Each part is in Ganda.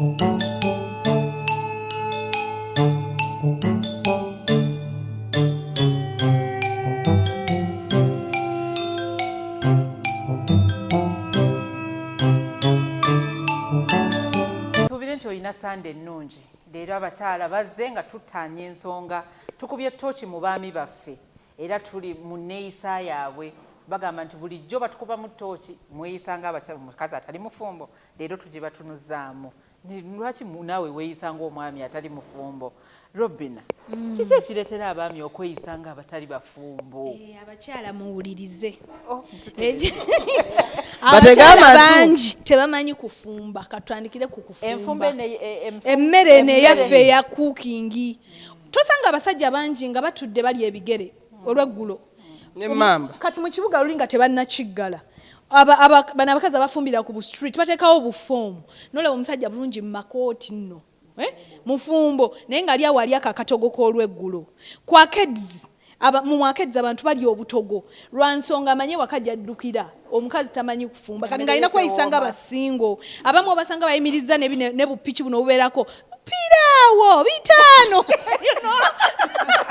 Nsuubire nti olina Sande ennungi. Leero abakyala bazze nga tuttaanya ensonga, tukubye ttooki mu baami baffe era tuli mu nneeyisa yaabwe. Bagamba nti bulijjo batukubamu ttooki, mweyisa ng'omukazi atali mufumbo, leero tugibatunuzzaamu. Lwaki naawe weeyisa ng'omwami atali mufumbo? Robina, kiki ekireetera abaami okweyisa ng'abatali bafumbo? Abakyala muwulirize. Oh, Batege Abakyala amatu. bangi tebamanyi kufumba. Katutandikire ku Enfumba kufumba. Emmere eno eyaffe eya cooking. Tosanga abasajja bangi nga batudde balya ebigere olweggulo. N'emmamba. Kati mu kibuga luli nga tebannakiggala. Bano abakazi abafumbira ku bu street bateekawo bufoomu. N'olaba omusajja bulungi mu makooti nno. Mufumbo naye ng'ali awo ali ako akatogo k'olweggulo. Ku arcades, mu arcades abantu balya obutogo lwa nsonga amanye waka gy'addukira. Omukazi tamanyi kufumba. Kati ng'alina kweyisa nga basingo. Abamu obasanga bayimirizza ne bupiki buno obubeerako piraawo 500.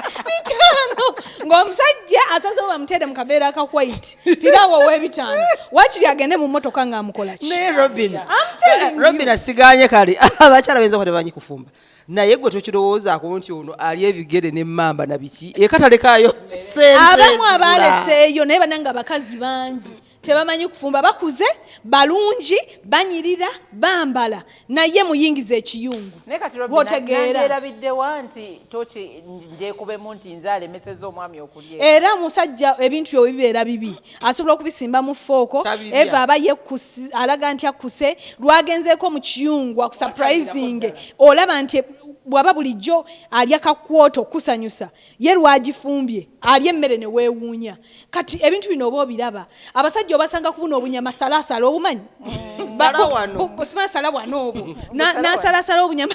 500. Ng'omusajja asazeewo bamuteere mu kaveera aka white. Piraawo ow'ebitaano. Waakiri agende mu mmotoka ng'amukola ki? Naye Robina, I'm telling you. Robina siganye kale. Abakyala bayinza okuba tebamanyi kufumba. Naye gwe tokirowoozaako nti ono alya ebigere n'emmamba na biki? Eka talekaayo ssente Abamu ezigula. abaaleseeyo, naye bannange abakazi bangi tebamanyi kufumba. Bakuze, balungi, banyirira, bambala, naye muyingize ekiyungu. Naye kati Robina, Lw'otegeera. nandyerabiddewa nti tooki ngyekubemu nti nze alemesezza omwami okulya. Era omusajja ebintu byo bibeera bibi, asobola okubisimba mu fooko. Tabirya. Eva aba yekkuse, alaga nti akkuse, lwagenzeeko mu kiyungu akusurprising. Olaba nti bw'aba bulijjo alya kakwoto okusanyusa, ye lwagifumbye alya emmere ne weewuunya. Kati ebintu bino oba obiraba, abasajja obasanga ku buno obunyama salaasala obumanyi? Sala wano. Simanyi sala wano obwo. N'asalasala obunyama.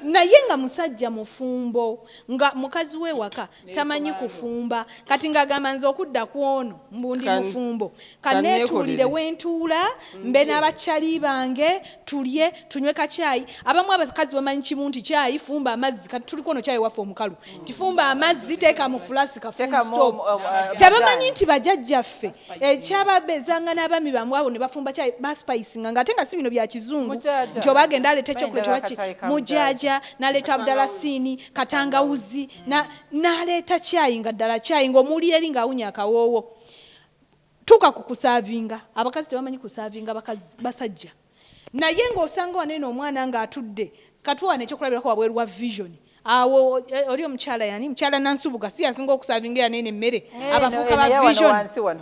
Naye nga musajja mufumbo, nga mukazi we waka tamanyi kufumba. Kati ng'agamba nze okudda ku ono mbu ndi mufumbo. Kanneetuulire Kanneekolere. wentuula, mbe n'abakyali bange, tulye, tunywe kacaayi. Abamu abakazi bamanyi kimu nti caayi, fumba amazzi. Kati tuli kuno caayi waffe omukalu. Nti fumba amazzi, teeka mu fulasika, full Teeka mu, stop. Tebamanyi nti bajjajjaffe ekyababeezanga n'abaami bamwe abo ne bafumba caayi, baspicinga, ng'ate nga si bino bya kizungu. Mujaaja. Nti oba agenda aleeta Bayinza chocolate oba ki, akacaayi ka mujaaja, n'aleeta abdalasiini, katangawuzi, n'aleeta caayi nga ddala caayi ng'omuwulira eri ng'awunya akawoowo. Tuuka ku kusaavinga, abakazi tebamanyi kusaavinga bakazi basajja. Naye ng'osanga wano eno omwana ng'atudde, katuwa ekyokulabirako wabweru wa Vision. Awo oli omukyala yani, mukyala Nansubuga si yasinga okusaavinga yanene emmere, abavubuka ba Vision. Wansi wano.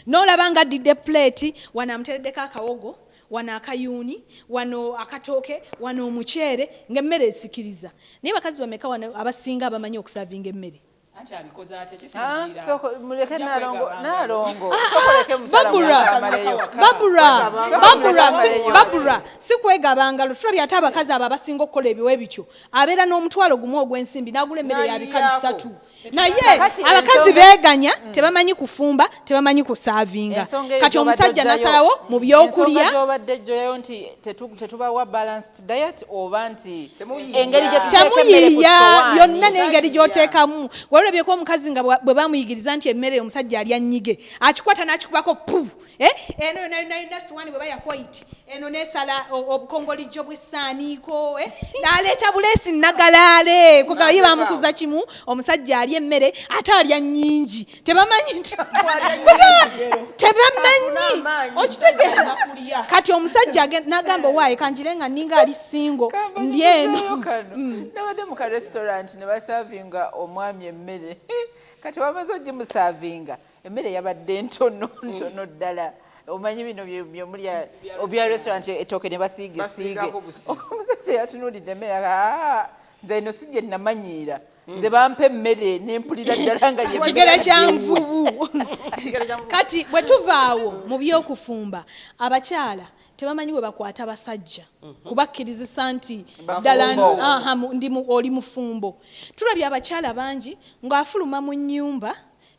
N'olaba ng'addidde puleeti, wano amuteereddeko akawogo, wano akayuuni, wano akatooke, wano omuceere, ng'emmere esikiriza. Naye bakazi bameka wano abasinga abamanyi okusaavinga emmere? Anti abikoze atya? Kisinziira. Soko, muleke Ojja Nalongo, kwegabanga. Nalongo. Soko leke mukyala Babura. mulala amaleyo. Babura, Kwegabanga. Babura, Kwegabanga. Babura, si kwegabanga. Tulabye ate abakazi abo abasinga okukola ebiwe bityo. Abeera n'omutwalo gumu ogw'ensimbi n'agula emmere ya bika N'ayiyaako. 3. Naye Kakati abakazi ensonga beeganya, tebamanyi kufumba, tebamanyi kusaavinga. Ensonga eyo Kati gy'obadde omusajja ojjayo- n'asalawo mu byokulya. Ensonga gy'obadde ojjayo nti tetubawa balanced diet oba nti Temuyiiya. engeri gye tuteeka emmere ku Temuyiiya ssowaani. yonna n'engeri gy'oteekamu. Walabyeko omukazi nga bwe bamuyigiriza nti emmere omusajja alya nnyige, akikwata n'akikubako pu. Eno yonna yonna yonna siwaani bwe baya white, eno n'esala obukongolijjo bw'essaaniiko, N'aleeta buleesi nagalaale. Kwegamba ye bamukuza kimu, omusajja alya emmere ate alya nnyingi. Tebamanyi nti tebamanyi. Okitegeera? Kati omusajja n'agamba owaaye kanjire nga nninga ali single, Kamba ndi eno. nikuzeeyo kano. Nabadde mu ka restaurant ne basaavinga omwami emmere. Kati bamaze ogimusaavinga, emmere yabadde ntono, ntono ddala. Omanyi bino byomulya obya restaurant ettooke ne basiiga esiige. Basiigako busiizi. Omusajja yatunuulidde emmere aga, nze eno si gye namanyiira. Nze bampa emmere ne mpulira ddala nga ye Kigere kya nvubu. Kati bwe tuvaawo mu by'okufumba, abakyala tebamanyi we bakwata basajja kubakkirizisa nti ddala Bafumbo. aha, ndi oli mufumbo. Tulabye abakyala bangi ng'afuluma mu nnyumba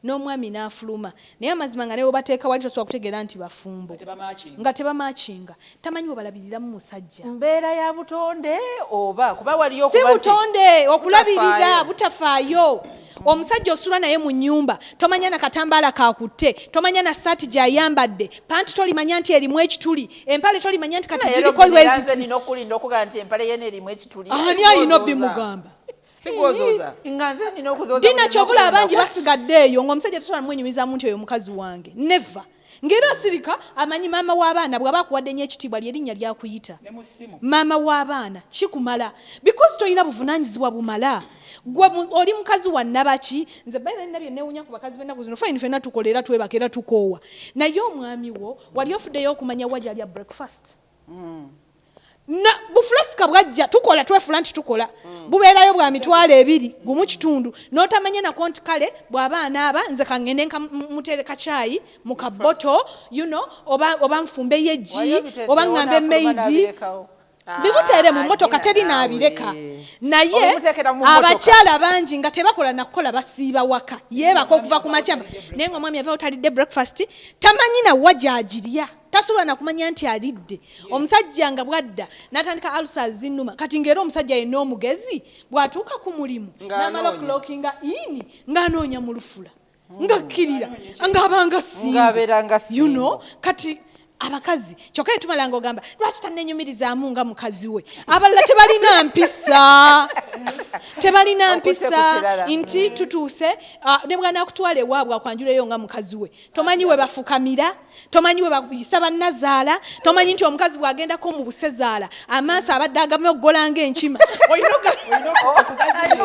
N'omwami n'afuluma, naye amazima nga newebateeka wali tosobola kutegeera nti bafumbo. Tebamakinga. Nga tebamakinga, tamanyi webalabiriramu musajja. Mbeera ya butonde oba kuba waliyo Si okuba nti- butonde okulabirira, butafaayo. Omusajja osula naye mu nnyumba, tomanya na katambaala kakutte, tomanya na saati gy'ayambadde, panti tolimanya nti erimu ekituli, empale tolimanya nti kati Naye ziriko Robin, era nze weziti. nina okulinda okugamba nti empale yene erimu ekituli. Ani alina obimugamba? Sigwozooza. Nga nze nina okuzooza. Dina, buli kyovula lunaku. Abangi basigadde eyo ng'omusajja tasobola mwenyumizamu nti oyo mukazi wange, never, ng'era asirika. Amanyi maama w'abaana bw'aba akuwadde nnyo ekitiibwa, lyerinnya lyakuyita. Ne mu ssimu. Maama w'abaana kikumala because tolina buvunaanyizibwa bumala. Gwe oli mukazi wa nnabaki? Nze bayina nina bye neewunya ku bakazi b'ennaku zino. Fine, fenna tukola era twebaka era tukoowa, naye omwami wo wali ofuddeyo okumanya wa gy'alya breakfast? Na bufulasika bwajja, tukola twefula nti tukola, bubeerayo bwa 20,000 gumu kitundu, n'otamanya nako nti kale bw'aba anaaba nze kaŋŋende mutereka caayi mu kaboto, oba nfumbeyo eggi Wali obiteeseewo oba ŋŋambe n'afuluma maid n'abirekawo. Bimuteere mu mmotoka, Dina teri naawe. n'abireka. Naye Obamuteekera mu mmotoka. Abakyala bangi nga tebakola nakukola, basiiba waka, yeebaka okuva ku makyamba, naye nga omwami avaawo talidde breakfast, tamanyi nawa gy'agirya, tasobola nakumanya nti alidde. Omusajja nga bwadda n'atandika alusa zinnuma. Kati ng'era omusajja yenna omugezi bw'atuuka ku mulimu Ng'anoonya. n'amala okuclockinga in, ng'anoonya mu lufula, ng'akkirira, ng'abanga Ng'abeera nga single. Kati abakazi kyokka etumala nga ogamba lwaki tannenyumirizaamu nga mukazi we. Abalala tebalina mpisa, tebalina Okutte ku mpisa kirala. Nti tutuuse, ne bwanakutwala ewaabwe akwanjuleyo nga mukazi we, tomanyi we bafukamira, tomanyi we bayisa bannazaala, tomanyi nti omukazi bw'agendako mu busezaala amaaso abadde agamoggola ng'enkima, olina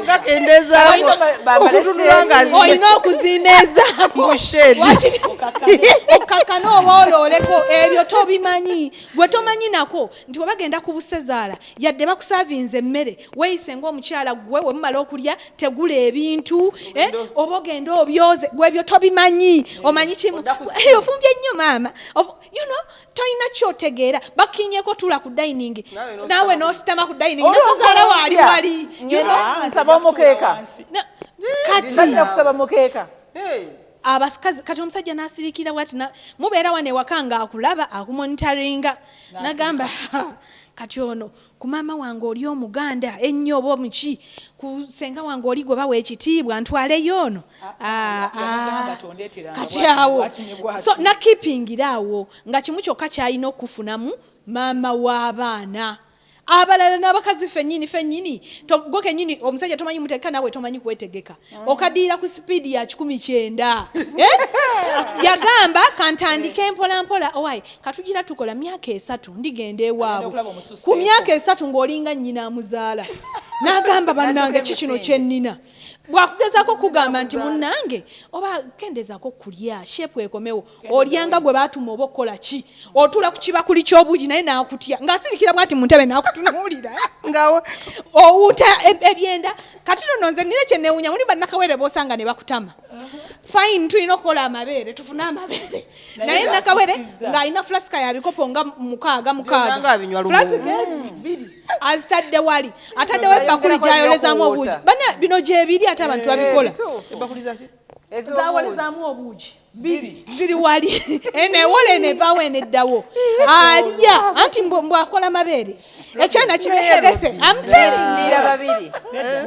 Gakendezaako Olina bambale okutunula nga shade. olina okuzimeezaako. Mu shade. Okkakkana oba olooleko. Ebyo tobimanyi, gwe tomanyi nako nti bwe bagenda ku busezaala, yadde bakusaavinze emmere, weeyise ng'omukyala. Gwe we mumala okulya tegula ebintu, oba ogenda obyoze. Gwe ebyo tobimanyi. Omanyi kimu, Odda ku "Eh, ofumbye nnyo maama." Tolina kyotegeera. Bakinyeko tuula ku dining, Naawe n'ositama. naawe n'ositama ku dining, Olwo nesezaala okola waali otya? wali. Ah, Nsaba omukeeka. Kati Balina kusaba mukeeka. Hey. Abakazi kati omusajja n'asirikira bwati, mubeera wano ewaka ng'akulaba, akumonitaringa, nagamba, "Ha, kati ono ku maama wange oli omuganda ennyo oba omuki, ku senga wange oli gwe bawa ekitiibwa, ntwaleyo ono." Ah, Yamugamba ah. tondeeteranga Kati bw'ati, awo bw'ati ne bw'ati. so nakipingira awo nga kimu kyokka kyalina okufunamu maama w'abaana. Abalala n'abakazi fennyini fennyini, gwe kennyini omusajja tomanyi mutegeka, naawe tomanyi kwetegeka, okaddiira ku sipiidi ya 190. Eh? Yagamba kantandike mpola mpola, owaye katugira tukola myaka 3 ndigenda Agenda ewaabwe. okulaba omususseeko. Ku myaka 3 ng'olinga nnyina amuzaala, n'agamba bannange N'adduka ki kino emisinde. kye nnina. Bwakugezaako kugamba nti munnange oba kendezaako kulya, shape ekomewo, olyanga gwe baatuma oba okukola ki, otuula ku kibakuli ky'obuugi naye n'akutya ng'asirikira bw'ati mu ntebe n'akutunuulira, Nga owuuta ebyenda. Kati nono nze nina kyenewunya, muli bannakawere bosanga ne bakutama. Fine, tulina okukola amabeere, tufune amabeere, naye nakawere ng'asusizza. ng'alina fulasika ya bikopo nga mukaaga Byonna mukaaga, ng'abinywa lumu. fulasika ezi bbiri azitadde wali, ataddewo ebbakuli Ayongerako gy'ayolezaamu obuugi. ebyokuwuuta. Bana bino gyebiri, ate abantu babikola. Bituufu. Ebakuli zaki? Ez'obuugi. Zawolezaamu obuugi bbiri ziri wali, eno ewola, eno evaawo, eno eddawo. Alya anti mbwakola mabeere, ekyana kibeerethe. I'm telling you. Ndiira babiri,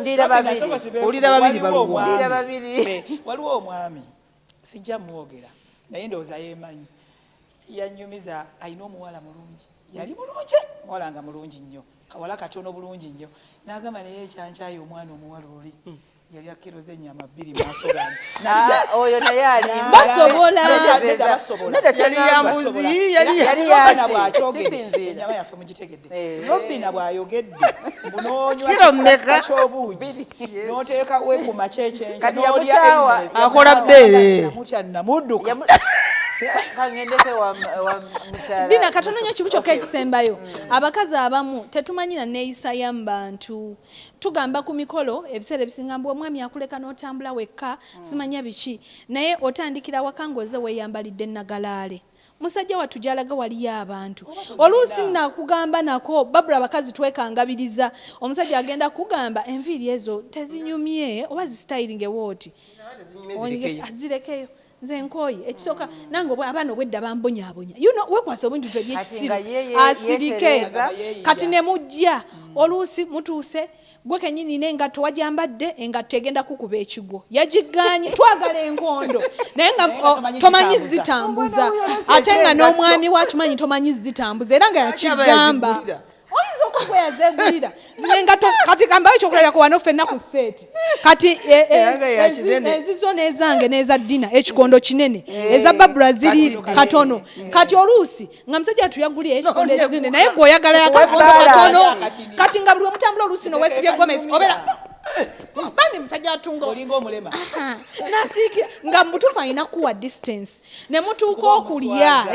ndiira babiri. Owulira babiri baluwa. Ndiira babiri. Waliwo omwami, sijja mwogera, naye ndowooza yeemanyi, yanyumiza alina omuwala mulungi, yali mulungi, muwala nga mulungi nnyo, kawala katono bulungi nnyo. N'agamba naye ekyankyayi omwana omuwala oli yalya kiro z'ennyama 2 maaso gange. Ah, oyo naye alimba. Basobola. Nedda, basobola. Nedda, Yali ya kyengamba. mbuzi, yali Yali Robina yaki? bw'akyogedde, Kisinziira. ennyama yaffe mugitegedde. Eh. Robina bw'ayogedde mbu n'onywa Kiro mmeka? kifulasika ky'obuugi n'oteeka weekuma kyekyenkya Kati n'olya yamukyawa. emmere. Akola bbeere. Namutya namudduka. Kangendeko ewa mukyala. Dina, katono nnyo, kimu kyokka ekisembayo. Abakazi abamu tetumanyi na neeyisa ya mu bantu. Tugamba ku mikolo ebiseera ebisinga mbu omwami akuleka n'otambula wekka, simanya biki, naye otandikira waka ng'oze weeyambalidde nagalaale. Musajja wattu gy'alaga waliyo abantu. Oluusi nakugamba nako babula abakazi twekangabiriza. Omusajja agenda kugamba enviiri ezo tezinyumye oba zisitayiringe wooti. Zirekeyo. Nze nkooye ekisooka nange abaana obwedda bambonyaabonya. You know, weekwasa obuntu ebyekisiru asirike. Kati ne mujja oluusi mutuuse gwe kennyini n'engatto wajambadde, engatto egenda kukuba ekigwo yagigaanye. Twagala enkondo naye nga tomanyi zitambuza, ate nga n'omwami wakimanyi tomanyi zitambuza era nga yakigamba oyinza okuba yazeegulira zino engatto. Kati kambayo ekyokulabirako wano ffenna ku set kati ezizo n'ezange n'eza Dina ekikondo kinene, eza Babula ziri katono. Kati oluusi nga musajja tuyagulira ekikondo ekinene naye gwe oyagala yakakondo katono. Kati nga buli omutambula oluusi noweesibye gomesi obeera bambi musajja atunga nasiikira nga mubutuufu alina kuwa distance ne mutuuka okulya.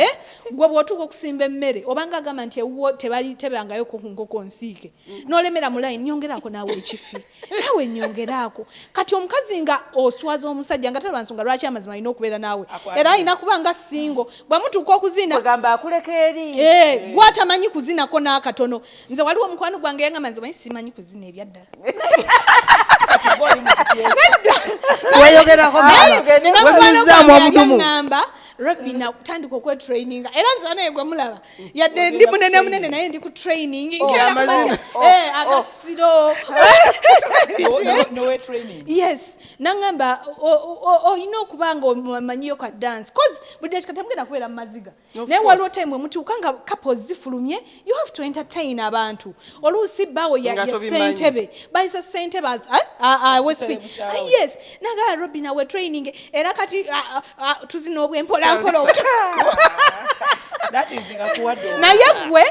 Gwe bw'otuuka okusimba emmere obanga agamba nti ewuwo tebali tebangayo ku nkoko nsiike n'olemera mu line, nyongeraako naawe ekifi naawe nyongeraako. Kati omukazi nga oswaza omusajja nga talaba nsonga lwaki amazima alina okubeera naawe, era alina kuba nga single. Bwe mutuuka okuzina kwegamba akuleka eri. Gwe atamanyi kuzinako n'akatono. Nze waliwo omukwano gwange yangamba nze manyi simanyi kuzina ebyaddala. Weyogerako. Nina mukwano gwange yali aŋŋamba, Robina, tandika okwetraininga. Era nze naye gwe mulaba yadde ndi munene munene naye ndi ku training. Nkeera ku makya, agasiro. Yes, naŋŋamba olina okuba nga omanyiyo ka dance cause buli dakika temugenda kubeera mu maziga, naye waliwo time wemutuuka nga couples zifulumye, you have to entertain abantu. Oluusi bawo ya Nga ya tobimanyi. Ssentebe bayisa ssentebe awe speech. Yes, nagaa Robina we training era kati tuzina obwempolampola. Naye gwe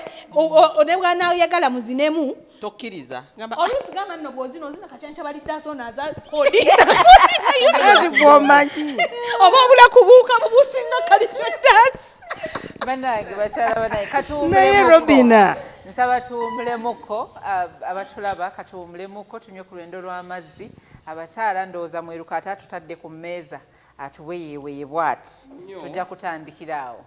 ne bwanayagala muzinemu. Tokkiriza. Gamba, oluusi gamba nno bw'ozina ozina kacyanca balidde asonaaza kodi. Anti gwomanyi. Oba obula kubuuka bubusinga culture dance. Bannange bakyala banaye, Naye katuwumulemuko. Robina. Nsaba tuwumulemuko, abatulaba katuwumulemuko tunywe ku lwendo lw'amazzi. Abakyala ndowooza mweruka ate atutadde ku mmeeza atuweyeeweye bw'ati, tujja kutandikira awo.